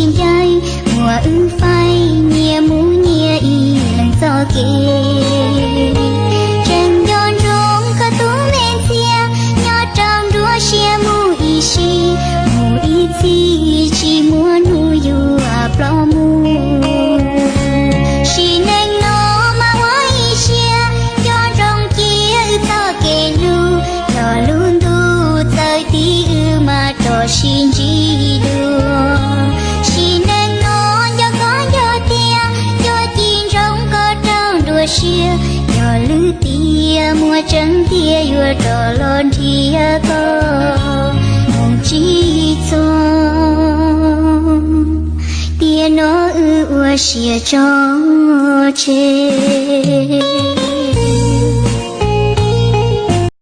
sib ncaim, muab wb faib nyias mus nyias ib leeg txoj kev. Tseem nco ntsoov koj tus me ntxhias, nyob rau nruab siab mus ib sim, mus ib txhis tsis muaj hnub yuav ploj mus. Sim neej no mas ua ib siab, nco ntsoov cia wb txoj kev hlub, yog lub ntuj txawm tib wb mas rov sib ntsib dua. Sim neej no nco koj nco tiag, nco ci ntsoov koj rau nruab siab, yog lwm tiam muaj tseeb tiag yuav rov los nrhiav koj mus tsis txog. Tiam no wb ua siab tso tseg.